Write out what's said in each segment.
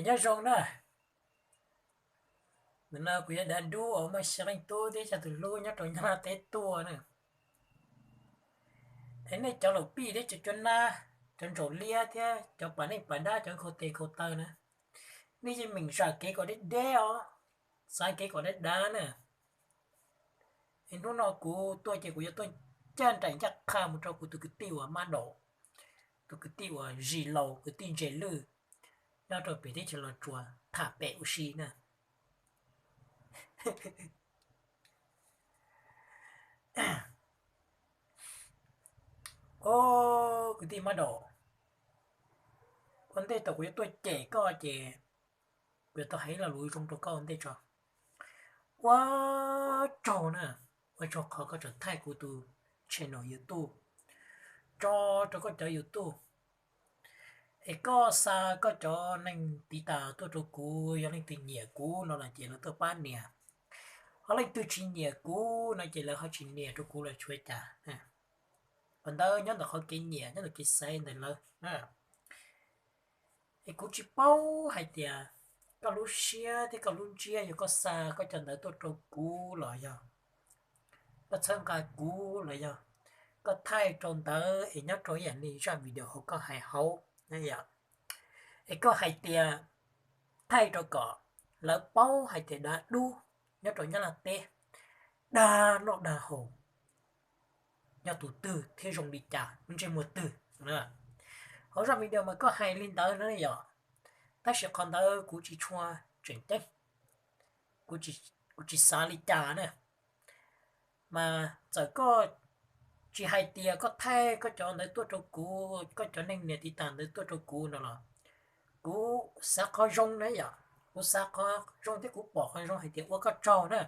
Nyob zoo na, ntawm no kuv yog Dav Dub uas muaj xya leej tub thiab xya tus hlub nyob rau Nyab Laj teb tuaj na. Es nej cov laus pij thiab cov cuab nab, cov ntsaum liab thiab cov pas neej pas dab, cov nkhaus tes nkhaus taw na, nej yeej meem zam kev kom deb deb os, xav kev kom deb dav na. Es hnub no kuv tuaj ces kuv yuav tuaj ncaj nraim ncaj qha mus rau kuv tus kwv tij uas mab daum, tus kwv tij uas zis laus, kwv tij ntses lwj, nyob rau pem teb chaws Los Tsuas tham pem ua si na. Os, kwv tij mab daum, ua ntej thaum kuv yuav tuaj cem koj ces kuv yuav tau hais ib lo lus zoo rau koj ua ntej tso. Ua tsaug na, ua tsaug qhov koj tseem thaij kuv tus channel YouTube, tso rau koj cov YouTube. Es koj xa koj cov neeg tiv tas tuaj rau kuv, yog leej twg nyiam kuv no los ces lawv tuaj pab nias, ho leej twg tsis nyiam kuv no ces lawv ho tsis nias rau kuv los tsis ua cas. Qhov ntawd nyob ntawm qhov kev nyiam, nyob ntawm kev xaiv ntawm lawv. Es kuv tsis paub hais tias koj lub siab thiab koj lub ntsiab yog koj xa koj cov ntawv tuaj rau kuv los yog koj txhawb nqa kuv los yog koj thaij rau ntawd es nyob rau ib yam li zaj video hauv koj hais hauv, es koj hais tias thaij rau kom lawv paub hais tias Dav Dub nyob rau Nyab Laj teb dag noj dag haus yog tus twg thiab zoo li cas, ntsej muag twg. Hauv zaj video mas koj hais li ntawd na yom, tab sis qhov ntawd kuv tsis tshua tseem ceeb, kuv tsis xav li cas na. Mas txawm koj tsis hais tias koj thaij koj cov ntawd tuaj rau kuv, koj cov neeg nias tiv tas ntawd tuaj rau kuv no los kuv xav qhov zoo na yom, kuv xav qhov zoo thiab kuv pom qhov zoo hais tias ua koj tsaug na.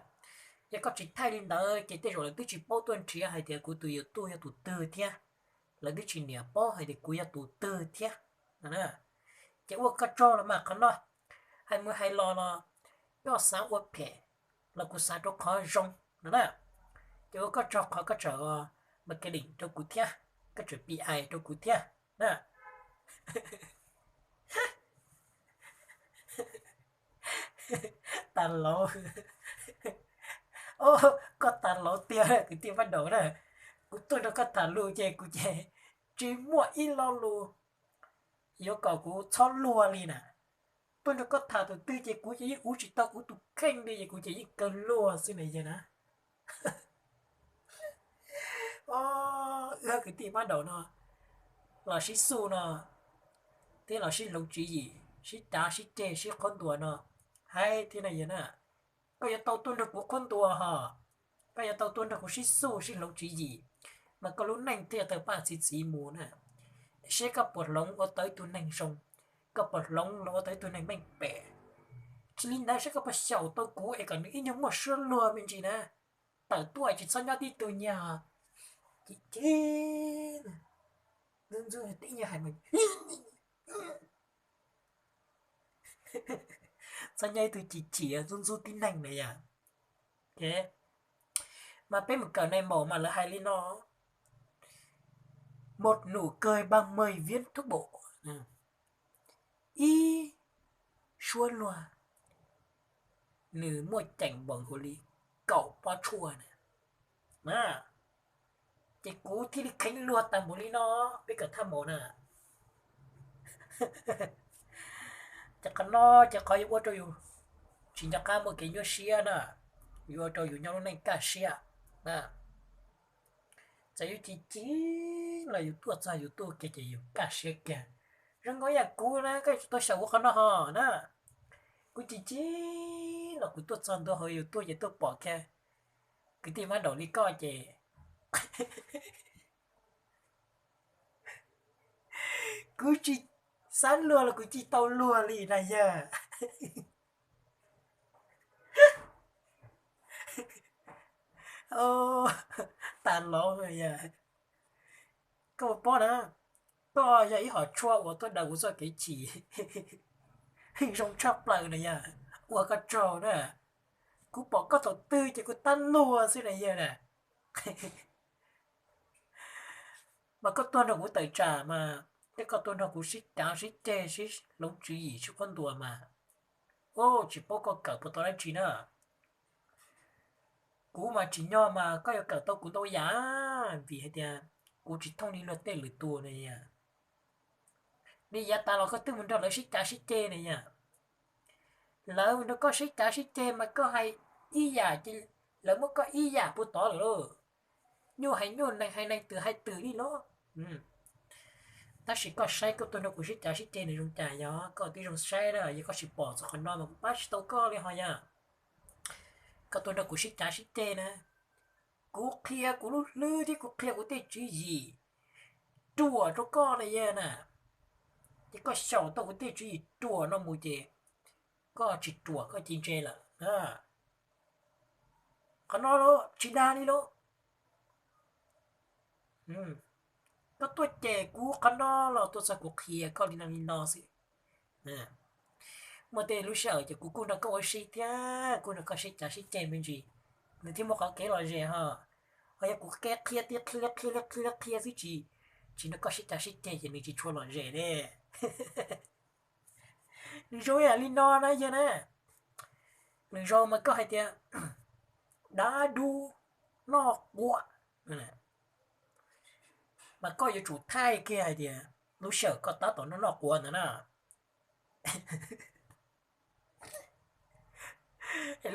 Yog koj tsis thaij li ntawd ces tej zaum lawv twb tsis paub tuaj nrhiav hais tias kuv tus YouTube yog tus twg thiab, lawv twb tsis nias paub hais tias kuv yog tus twg thiab. Ces ua koj tsaug los mas qhov no, hais mus hais los los koj xav ua phem los kuv xav rau qhov zoo no na. Ces ua koj tsaug qhov koj tseem marketing rau kuv thiab, koj tseem P R rau kuv thiab na. Tas laus. Os, koj tas laus tiag kwv tij mab daum na. Kuv tuaj nrog koj tham lus ces kuv ces tsis muaj ib lo lus yuav kom kuv txhob luag li na. Tuaj nrog koj tham tus twg ces kuv ces yeej uv tsis tau kuv tus kheej li, ces kuv ces yeej kawg luag xwb na yawg na. Os, wb kwv tij mab daum no los sib xub no, thiab los sib hloov tswv yim, sib cav sib ceg sib qhuab ntuas no, hais thiab na yawg na, koj yuav tau tuaj nrog kuv qhuab ntuas hos, koj yuav tau tuaj nrog kuv sib xub sib hloov tswv yim, mas koj lub neej thiaj yuav tawg paj txi txiv mus na. Seb koj puas hloov ua tau ib tug neeg zoo, koj puas hloov los ua tau ib tug neeg meej pem. Tsis li ntawd seb koj puas xyaum tau kuv es kom nws ib nyuag muaj suab luag me ntsis na, tawm tuaj tsis txhob nyob tib tug nyiag. Cim cim, ntxub ntxub tib nyuag hais mus, txhob nyob ib tug cim cim ntxub ntxub tib neeg na yom. Mas peb mus kawm nai maum mas lawv hais li no: Một nụ cười bằng mười viên thuốc bổ. Ib suab luag nws muaj ceem npaum nkaus li kaum pob tshuaj na. Ces kuv thiaj li kheev luag tas npaum li no, peb kawm thaj maum na. Ces qhov no ces qhov yuav ua rau yus tsis nco qab muaj kev nyuaj siab na, yuav ua rau yus nyob lub neej kaj siab na. Txawm yus cim cim los yus tuaj txog yus tuaj kiag ces yus kaj siab kiag. Zoo nkaus yam kuv na, koj yuav tsum tau xyaum ua qhov no hos na. Kuv cim cim los kuv tuaj txog ntua hauv yus tuaj ces tuaj pom kiag kwv tij mab daum li koj ces kuv tsis xav luag los kuv tsis tau luag li na yawg. Tas laus yawg. Koj puas paub na, koj yog ib hom tshuaj uas tuaj daws kuv txoj kev chim zoo tshaj plaws na yawg. Ua koj tsaug na. Kuv pom koj thaum twg ces kuv tab luag xwb na yawg na. Mas koj tuaj nrog kuv tawm tsam mas tej koj tuaj nrog kuv sib cav sib ceg sib hloov tswv yim sib qhuab ntuas mas, ub, tsis paub koj kawm puas tau dab tsi na. Kuv mas tsim nyog mas koj yuav kawm tau kuv ntau yam, vim hais tias kuv tsis thooj li luag tej lwm tus na yom. Li yav tas los koj twb mus nrog lawv sib cav sib ceg na yom. Lawv nrog koj sib cav sib ceg mas koj hais ib yam ces lawv muab koj ib yam puag tod lawm lauj. Nyuj hais nyuj, neeg hais neeg, twm hais twm li lauj. Tab sis koj saib koj tuaj nrog kuv sib cav sib ceg nws zoo cas, yog koj twb zoo saib na, yog koj tsis pom txog qhov no mas kuv pab tsis tau koj li ho yom. Koj tuaj nrog kuv sib cav sib ceg na, kuv qhia kuv lub hlwb thiab kuv qhia kuv tej tswv yim ruam rau koj na yog na, ces koj xyaum tau kuv tej tswv yim ruam no mus ces koj tsis ruam koj cia li ntse lawm. Qhov no tsis dag li lauj. Koj tuaj cem kuv qhov no los tuaj txog kuv qhia koj li no li no xwb. Muaj tej lub sij hawm ces kuv kuj nrog koj ua si thiab kuj nrog koj sib cav sib ceg me ntsis, nws thiaj muaj qhov kev lom zem ho. Ho yog kuv qhia qhia tias qhia qhia qhia qhia xwb tsis, tsis nrog koj sib cav sib ceg ces nws tsis tshua lom zem ne. Nws zoo ib yam li no na yog na. Nws zoo mas koj hais tias dab dub noj quav, mas koj yuav tsum thaij kiag hais tias lub sij hawm koj tab tom noj noj quav ntawd na.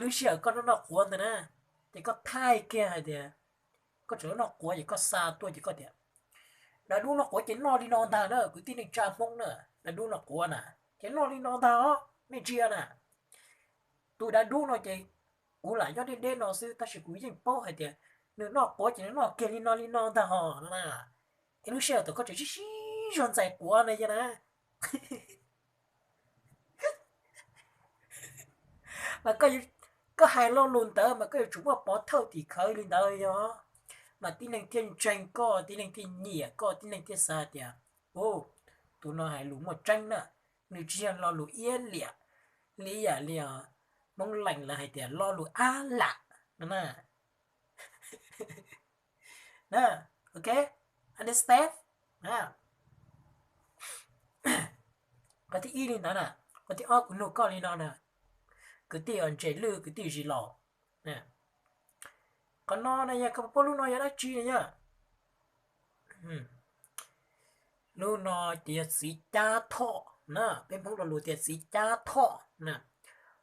Lub sij hawm koj noj noj quav ntawd na, ces koj thaij kiag hais tias koj tseem noj quav ces koj xa tuaj ces koj tias dab dub noj quav ces noj li no ntag na kwv tij neej tsa Hmoob na. Dab dub noj quav na ces noj li no ntag os nej ntsia na. Tus dab dub no ces kuv lam nyob deb deb no xwb tab sis kuv yeej paub hais tias nws noj quav ces nws noj kiag li no li no ntag hos no na. Es lub sij hawm thaum koj tseem sib sib zog ntxais quav na yog na, mas koj hais lo lus ntawd mas koj yuav tsum muaj pov thawj tim khawv li ntawd yog, mas tib neeg thiaj ntseeg koj, tib neeg thiaj nyiam koj, tib neeg thiaj xav tias, u, tus no hais lus muaj tseeb na. Nws tsis yog lo lus iab liam li yam li Hmoob Lees lawv hais tias lo lus ab lam no na. Ok, understand? Qhov thib ib li ntawd na. Qhov thib ob kuv nug koj li no na, kwv tij Ntses Lwj, kwv tij Zis Laus, qhov no na yog koj paub lub no yog dab tsi na yog? Lub no ces yog txiv cab thoj na, peb Hmoob lo lus tias txiv cab thoj na,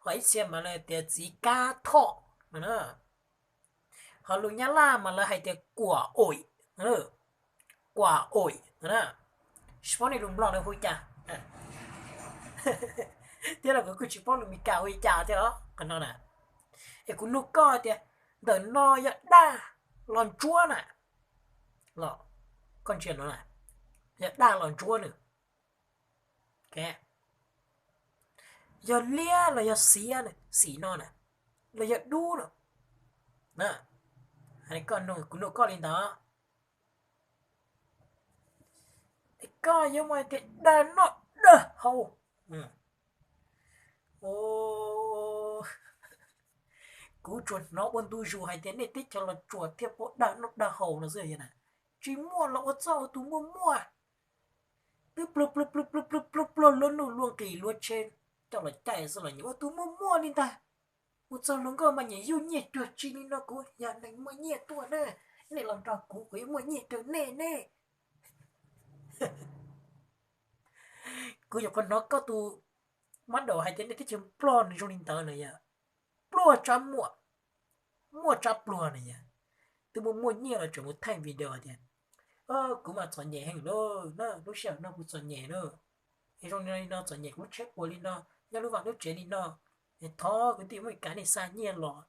ho ib txhia mas lawv tias txiv kab thoj no na. Ho lus Nyab Laj mas lawv hais tias kuam oim, kuam oim no na. Tsis paub nej lus Nplog lawv hu li cas, thiab los kuv kuj tsis paub lus Meskas hu li cas thiab os qhov no na. Es kuv nug koj tias ntawm no yog daj los ntsuab na, los koj ntsia no na, yog daj los ntsuab nws, yog liab los yog xiav, xim no na, los yog dub no? Kuv nug koj li ntawd, koj yuav muaj tias daj noj daj haus? Kuv tsuas hnov ua ntu zus hais tias nej teb chaws Los Tsuas thiaj paub daj noj daj haus no xwb na. Tsis muaj los ua txoj ua tus muaj muaj, twb pluag pluag pluag pluag pluag pluag luag nuj luag nqis luag tsheb coj los caij xwb los nyias ua tus muaj muaj li ntag. Mus txog hluas nkauj mas nyias yug nyiaj cuag tsi li no, kuv yog neeg muaj nyiaj tuaj na, nej los nrog kuv kuv yuav muaj nyiaj cuag nej ne. Kuv nyuam qhuav hnov koj tus mab daum hais tias nej teb chaws Nplog nws zoo li ntawd na yom. Pluag tsa muaj, muaj tsa pluag na yom. Twb muaj muaj nyiaj los tseem mus thaij video tias kuv mas txom nyem heev lauj, lub sij hawm no kuv txom nyem lauj, es zoo li no txom nyem, kuv lub tsheb puas li no, nyob lub vaj lub tsev li no, es thov kwv tij Meskas nej xa nyiaj los.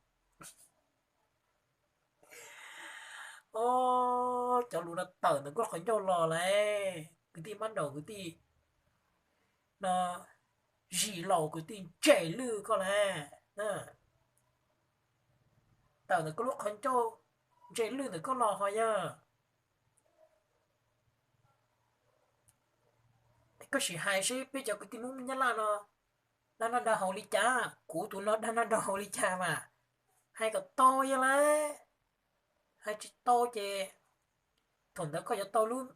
Cov lus no tawm ntawm kuv lub qhov ncauj los lawm, kwv tij mab daum, kwv tij no, Zis Laus, kwv tij Ntses Lwj koj lawm. Tawm ntawm kuv lub qhov ncauj, Ntses Lwj, ntawm koj los ho yog. Koj sim hais seb peb cov kwv tij Hmoob Nyab Laj no daj noj daj haus li cas, kuv tus no daj noj daj haus li cas mas. Hais kom tau yog lawm, hais tsis tau ces thaum ntawd koj yuav tau lub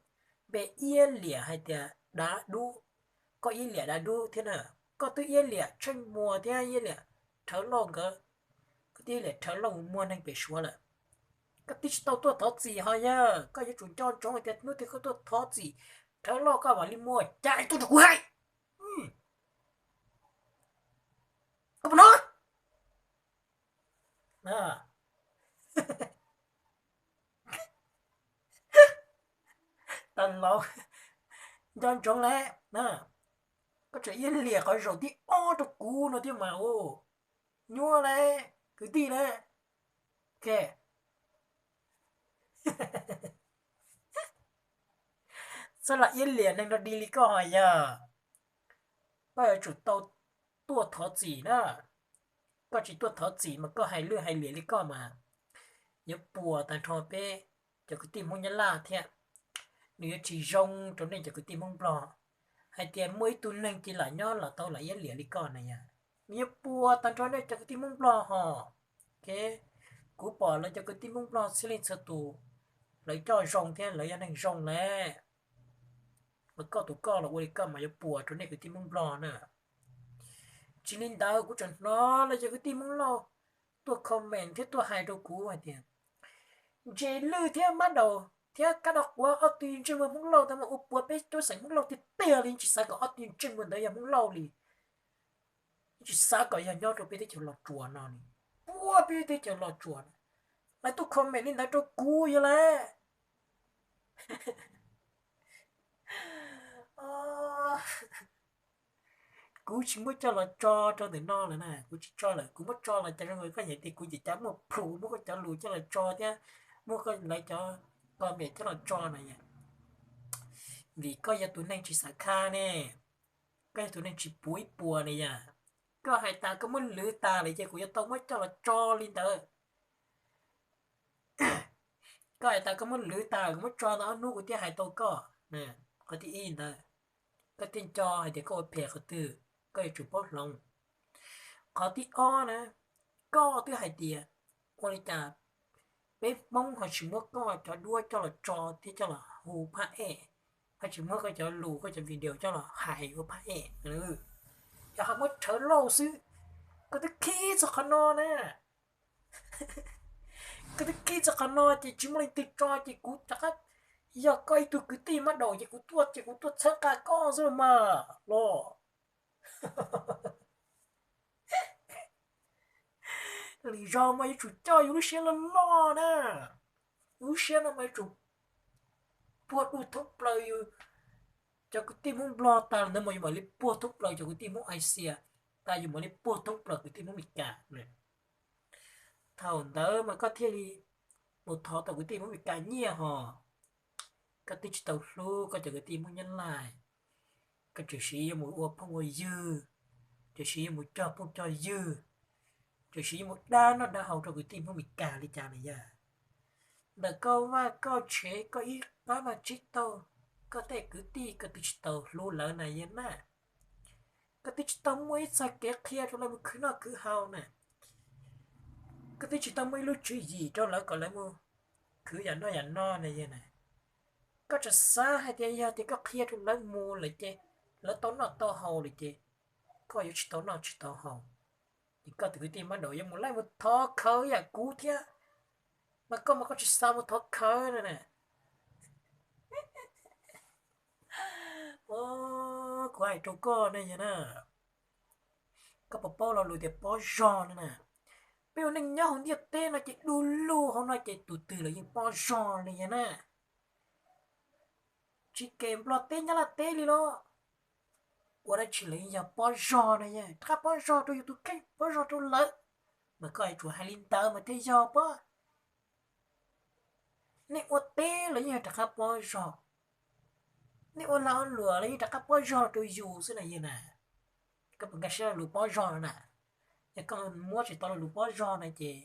npe iab liam hais tias dav dub, koj iab liam dav dub thiab na, koj twb iab liam Tsheej Muas thiab iab liam Rhawv Lauj nkawd, koj twb iab liam Rhawv Lauj muag neeg pem Suav lawm. Koj twb tsis tau tuaj thov txim ho yog koj yuav tsum nco ntsoov hais tias hnub twg koj tuaj thov txim, Rhawv Lauj koj mam li muaj cai tuaj rau kuv hais. Koj puas hnov? Tag laus, nco ntsoov lawm, koj tseem iab liam qhov zaum thib ob rau kuv no thiab mas, nyuaj lawm kwv tij na. Txhob lam iab liam neeg rau dig li koj ho yog, koj yuav tsum tau tuaj thov txim na. Koj tsis tuaj thov txim mas koj hais lwj hais liam li koj mas yuav puas tag nrho peb cov kwv tij Hmoob Nyab Laj thiab. Nws yuav tsis zoo rau nej cov kwv tij Hmoob Nplog hais tias muaj ib tug neeg cia li lam nyob los tau lam iab liam li koj na yog, nws yuav puas tag nrho nej cov kwv tij Hmoob Nplog ho. Kuv pom lawv cov kwv tij Hmoob Nplog txhia leej txhia tus, lawv coj zoo thiab lawv yog neeg zoo lawm, mas koj tus koj los ua li koj mas yuav puas rau nej kwv tij Hmoob Nplog na. Tsis li ntawd kuv tseem hnov lawv cov kwv tij Hmoob Lauj tuaj comment thiab tuaj hais rau kuv hais tias Ntses Lwj thiab Mab Daus thiab Kab Dau Quav ob tug ntsej muag Hmoob Lauj ntawd mas ua puas peb cov xeem Hmoob Lauj tiag tiag li, tsis xav kom ob tug ntsej muag ntawd yog Hmoob Lauj li, tsis xav kom yog nyob rau peb teb chaws Los Tsuas no li, puas peb teb chaws Los Tsuas no. Lawv tuaj comment li ntawd rau kuv yog lawm. Kuv tsis muab coj los tso rau ntawm no lawm na, kuv tsis tso lawm, kuv muab tso los cas zoo nkaus koj nyiam tias kuv ces cas muaj plhus muab koj cov lus coj los tso thiab muab koj lawv cov comment coj los tso na yom. Vim koj yog tus neeg tsis xav khab ne, koj yog tus neeg tsis puv ib puas ne yom. Koj hais tas koj muab lwv tas lawm ces kuv yuav tau muab coj los tso li ntawd. Koj hais tas koj muab lwv tas kuv muab tso tau ob hnub kuv thiaj hais tau koj. Qhov thib ib ntawd, koj thiaj nco hais tias koj ua phem qhov twg, koj yuav tsum paub hloov. Qhov thib ob na, koj twb hais tias ua li cas peb Hmoob ho tsis muab koj cov duab coj los tso thiab coj los hu phab ej, ho tsis muab koj cov lus koj cov video coj los hais ua phab ej. Yog ho muab Rhawv Lauj xwb, koj twb khib txog qhov no na. Koj twb khib txog qhov no ces tsis muaj leej twg tso ces kuv rov qab, yog koj ib tug kwv tij Mab Daus ces kuv tuaj ces kuv tuaj txhawb nqa koj xwb los mas los. Lwm zaus mas yuav tsum coj yus lub siab loj loj na. Yus lub siab no mas yuav tsum puag dua thoob plaws yus cov kwv tij Hmoob Nplog tas ntawd mas yus mam li puag thoob plaws cov kwv tij Hmoob Asia, tas yus mam li puag thoob plaws kwv tij Hmoob Meskas. Thaum ntawd mas koj thiaj li mus thov tau kwv tij Hmoob Meskas nyiaj hos. Koj twb tsis tau hlub koj cov kwv tij Hmoob Nyab Laj, koj tsuas siv yuav mus ua phooj ua ywg, tsuas siv yuav mus cog phooj cog ywg, tsuas siv yuav mus dab noj dab haus rau kwv tij Hmoob Meskas li cas na yog. Ntawm koj vaj koj tsev koj ib pab vaj tsib taug, koj tej kwv tij koj twb tsis tau hlub lawv na yog na. Koj twb tsis tau muaj ib txoj kev qhia rau lawv mus khwv noj khwv haus na. Koj twb tsis tau muaj ib lub tswv yim rau lawv kom lawv mus khwv yam noj yam no na yog na. Koj tseem xav hais tias yog tias koj qhia rau lawv mus lawm ces lawv tau noj tau haus lawm ces koj yuav tsis tau noj tsis tau haus, ces koj tus kwv tij Mab Daus yuav mus laij mus thov khawv yam kuv thiab, mas koj mas koj tsis xav mus thov khawv na. Kuv hais rau koj ne yog na, koj puas paub lo lus tias pob zog no na? Peb ua neej nyob hauv ntiaj teb no ces du lug hauv no ces tus twg los yeej pob zog li yog na. Tsis kem Nplog teb Nyab Laj teb li los, ua dab tsi los yeej yog pob zog no yog rov qab pob zog rau yus tus kheej, pob zog rau lawv. Mas koj yuav tsum hais li ntawd mas thiaj yog pob. Nej ua teb los yeej yog rov qab pob zog, nej ua lag ua luam los yeej rov qab pob zog rau yus xwb na yog na. Koj puas nkag siab lo lus pob zog no na? Yog koj muab tsis tau lo lus pob zog no ces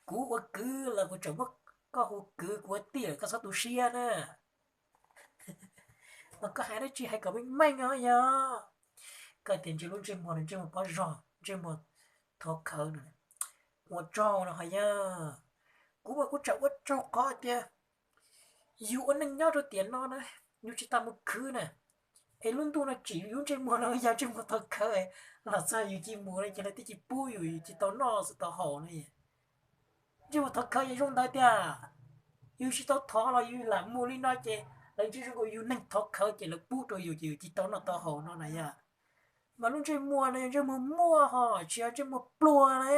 kuv ua kwv los kuv tseem muab koj hu kwv kuv ua tij lawm koj txhob tu siab na. Mas koj hais dab tsi hais kom meej meej os yog. Koj tias ntshe lub ntsej muag no ntsej muag pob zog ntsej muag thov khawv no, ua tsaug no ho yog. Kuv mas kuv tseem ua tsaug qhov tias yus ua neej nyob rau tiam no na, yus tsis tas mus khwv na. Es lub ntuj no tsim yus lub ntsej muag no yog ntsej muag thov khawv, los txog yus cia mus no ces lawv twb tsis pub yus, yus tsis tau noj tsis tau haus no. Ntsej muag thov khawv yog zoo ntawd tiag. Yus tsis tau thov los yus lam mus li no ces lawv ntsia zoo nkaus yus neeg thov khawv ces lawv pub rau yus ces yus tsis tau noj tau haus no na yog. Mas lub ntsej muag no yog ntsej muag muaj ho tsis yog ntsej muag pluag na.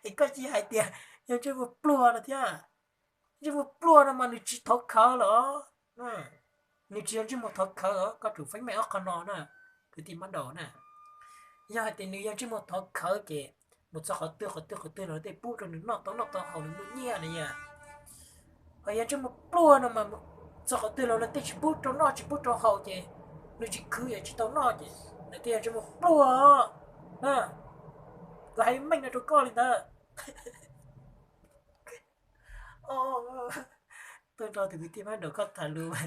Es koj cia hais tias yog ntsej muag pluag no thiab. Ntsej muag pluag no mas nws tsis thov khawv los, nws tsis yog ntsej muag thov khawv, koj tsum feeb meej ob qho no na, kwv tij mab daum na. Yog hais tias nws yog ntsej muag thov khawv ces mus txog qhov twg qhov twg qhov twg los tej pub rau nws noj tau noj tau haus nws muaj nyiaj na yog. Ho yog ntsej muag pluag no mas txog qhov twg los lawv tej tsis pub rau noj tsis pub rau haus ces nws tsis khwv es tsis tau noj ces nws thiaj yog ntsej muag pluag. Kuv hais meej no rau koj li ntawd. Tuaj nrog tus kwv tij mab daum koj tham lus,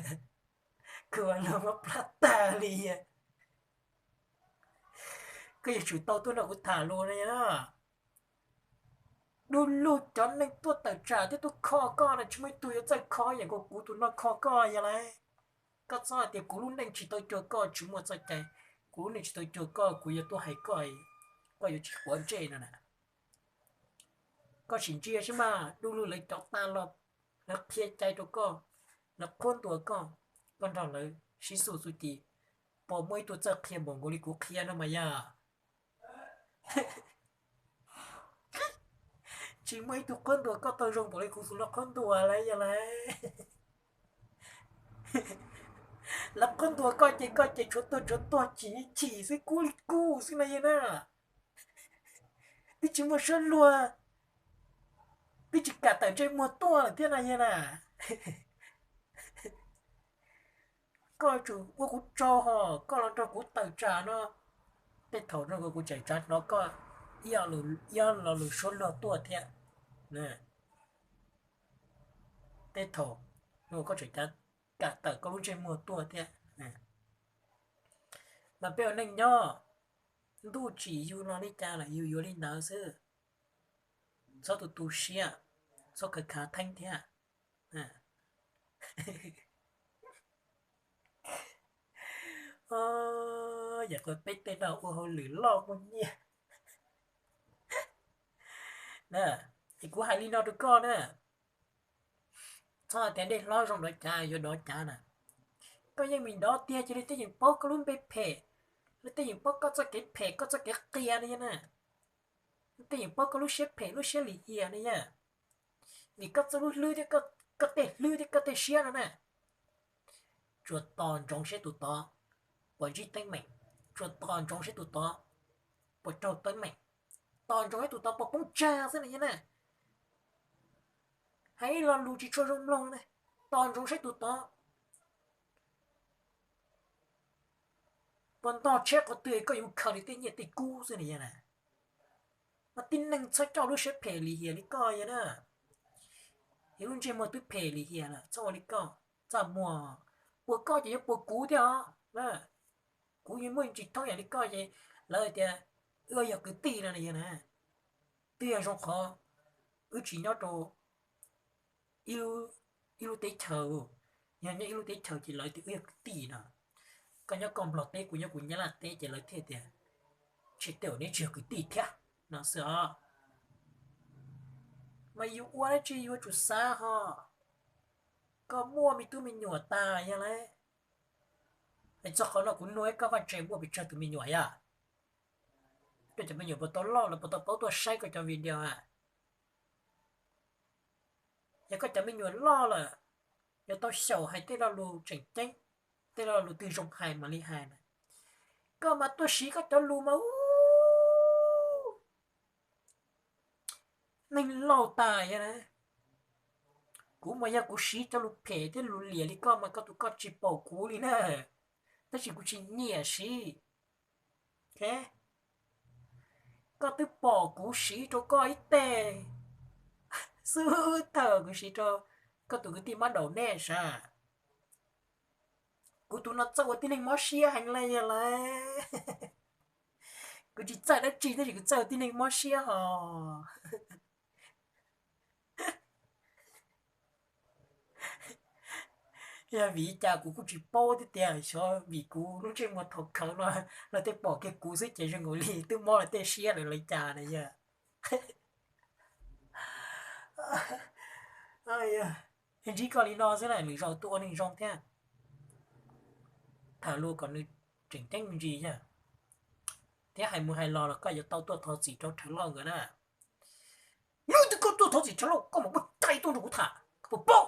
kuv ua luag mob plab tag li. Koj yuav tsum tau tuaj nrog kuv tham lus na. Du lug cov neeg tuaj tawm tsam thiab tuaj kho koj no tsis muaj ib tug yuav txawj kho yeem nkaus kuv tus no kho koj yog lawm. Koj txhob hais tias kuv lub neej tsis tau cuag koj tsis muaj txoj cai, kuv lub neej tsis tau cuag koj kuv yuav tuaj hais koj, koj yuav tsis quav ntsej no na. Koj sim ntsia saib mas, du lug lawv cov tas los, lawv qhia cai rau koj, lawv qhuab ntuas koj, koj nrog lawv sib xu xu ci, puas muaj ib tug txawj qhia npaum nkaus li kuv qhia no mas yog? Tsis muaj ib tug qhuab ntuas koj tau zoo npaum li kuv tus no qhuab ntuas lawm yog lawm. Lawv qhuab ntuas koj ces koj ces tshuav tuag tshuav tuag chim chim xwb kub li kub xwb no yog na. Twb tsis muaj suab luag, twb tsis kam tawm ntsej muag tuaj lawm thiab no yog na. Koj tsum ua kuv tsaug hos koj los nrog kuv tawm tsam no. Tej thaum no kuv tseem tsav hnov koj ib lo lus suab luag tuaj thiab. Tej thaum no koj tseem kam tawm koj lub ntsej muag tuaj thiab. Mas peb ua neej nyob, ntuj tsim yus no li cas los yus yuav li ntawd xwb. Txhob tu tu siab, txhob khav khav theeb thiab. Yam qhuav peb tej no ua hauj lwm loj muaj nyiaj. Es kuv hais li no rau koj na, txhob hais tias dej hlob zoo dov cav yuav dov cav na. Koj yeej meem dov tiag ces luag tej yeem paub koj lub npe phem, luag tej yeem paub koj txoj kev phem koj txoj kev qias ne yog na. Luag tej yeem paub koj lub siab phem lub siab lim hiam ne yog. Vim koj txoj lub hlwb thiab koj tej hlwb thiab koj tej siab no na. Tsuas tos ntsoov saib tus tod puas ntsib teeb meem, tsuas tos ntsoov saib tus tod puas raug teeb meem, tos ntsoov saib tus tod puas poob tsag xwb na yog na. Hais ib lo lus tsis tshua zoo mloog na, tos ntsoov saib tus tod puas ntog tsheb qhov twg koj yuav khaws li tej nyiaj tej kub xwb na yog na. Mas tib neeg txhob coj lub siab phem lim hiam li koj yog na. Yog lub ntsej muag twb phem lim hiam lawm txhob ua li koj. Txaj muag puas koj ces yuav puas kuv thiab os. Kuv yeej muaj ntsis thoob yam li koj ces lawv tias wb yog kwv tij no na yog na. Twb yog zoo qhov wb tsis nyob rau ib lub teb chaws, yog nyob ib lub teb chaws ces lawv tias wb yog kwv tij no. Koj nyob koj Nplog teb kuv nyob kuv Nyab Laj teb ces lawv thiaj tias tsis tej uas neb tsis yog kwv tij thiab no xwb os. Mas yus ua dab tsi yuav tsum xav ho. Koj muaj me tub me nyuam tas yog lawm. Es txog qhov no kuv nug koj, Vaj Tse muaj pes tsawg tus me nyuam yog? Koj cov me nyuam puas tau loj lawm, puas tau paub tuaj saib koj cov video a? Yog koj cov me nyuam loj lawm, yuav tau xyaum hais tej lo lus tseem ceeb, tej lo lus twg zoo hais mam li hais na. Koj mas tuaj siv koj cov lus mas ub, neeg laus tas yog na. Kuv mas yog kuv siv cov lus phem thiab lus liam li koj mas koj tus koj tsis pom kuv li na. Tab sis kuv tsis nyiam siv. Koj twb pom kuv siv rau koj ib teg xub thawj kuv siv rau koj tus kwv tij mab daum nej sav. Kuv tus no txawj ua tib neeg mob siab heev li yog lawm. Kuv tsis txawj dab tsi tab sis kuv txawj ua tib neeg mob siab hos. Yog vim li cas kuv kuj tsis paub thiab tiag, xyov vim kuv lub ntsej muag thaum khawv no lawv tej pom kiag kuv xwb ces zoo nkaus li twb mob lawv tej siab lawm los cas na yog. Ntsib koj li no xwb na, lwm zaus tuaj ua neeg zoo thiab. Tham lus kom nws tseem ceeb me ntsis yog, thiab hais mus hais los los koj yuav tau tuaj thov txim rau Rhawv Lauj nkawd na. Hnub twg koj tuaj thov txim Rhawv Lauj, koj mam muab cai tuaj nrog kuv tham, koj puas paub?